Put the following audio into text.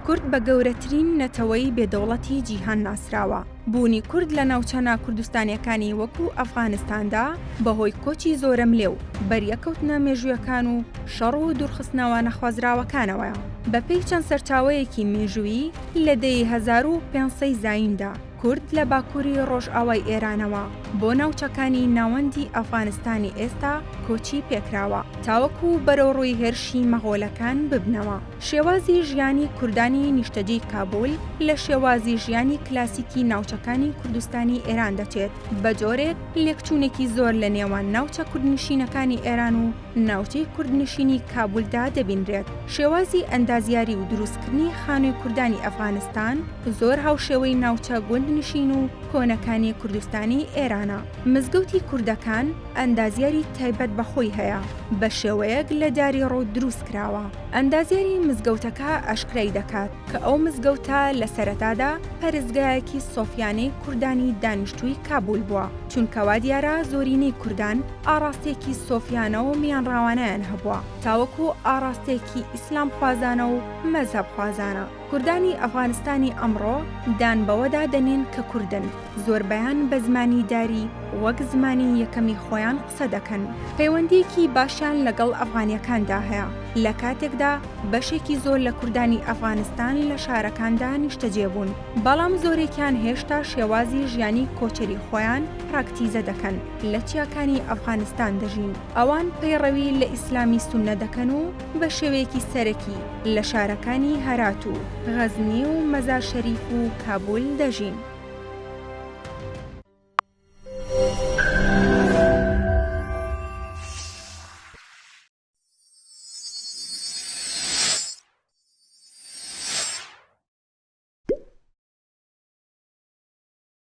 کورد بە گەورەترین نەتەوەی بێ دەوڵەتی جیهان ناسراوە. بوونی کورد لە ناوچە ناکوردستانیەکانی وەکو ئەفغانستاندا بەهۆی کۆچی زۆرەملێ و بەریەکەوتنە مێژوویەکان و شەڕ و دوورخستنەوە نەخوازراوەکانەوەیە. بەپێی چەند سەرچاوەیەکی مێژوویی لە دەیەی 1500 زاییندا کورد لە باکووری ڕۆژئاوای ئێرانەوە بۆ ناوچەکانی ناوەندی ئەفغانستانی ئێستا کۆچی پێکراوە تاوەکو بەرەوڕووی هێرشی مەغۆلەکان ببنەوە. شێوازی ژیانی کوردانی نیشتەجێی کابول لە شێوازی ژیانی کلاسیکی ناوچەکانی کوردستانی ئێران دەچێت، بە جۆرێک لێکچوونێکی زۆر لە نێوان ناوچە کوردنشینەکانی ئێران و ناوچەی کوردنشینی کابولدا دەبینرێت. شێوازی ئەندازیاری و دروستکردنی خانووی کوردانی ئەفغانستان زۆر هاوشێوەی ناوچە گوندنشین و کۆنەکانی کوردستانی ئێرانە. مزگەوتی کوردەکان ئەندازیاری تایبەت بە خۆی هەیە، بە شێوەیەک لە داری ڕووت دروست کراوە. ئەندازیاری مزگەوتەکە ئاشکرای دەکات کە ئەو مزگەوتە لە سەرەتادا پەرستگایەکی سۆفیانەی کوردانی دانیشتووی کابول بووە، چونکە وا دیارە زۆرینەی کوردان ئاڕاستەیەکی سۆفیانە و میانڕەوانەیان هەبووە تاوەکو ئاڕاستەیەکی ئیسلامخوازانە و مەزهەبخوازانە. کوردانی ئەفغانستانی ئەمڕۆ دان بەوەدا دەنێن کە کوردن، زۆربەیان بە زمانی داری وەک زمانی یەکەمی خۆیان قسە دەکەن، پەیوەندییەکی باشیان لەگەڵ ئەفغانییەکاندا هەیە، لە کاتێکدا بەشێکی زۆر لە کوردانی ئەفغانستان لە شارەکاندا نیشتەجێ بوون، بەڵام زۆرێکیان هێشتا شێوازی ژیانی کۆچەری خۆیان پراکتیزە دەکەن، لە چیاکانی ئەفغانستان دەژین. ئەوان پەیڕەوی لە ئیسلامی سوننە دەکەن و بە شێوەیەکی سەرەکی لە شارەکانی هەرات و غەزنی و مەزار شەریف و کابول دەژین.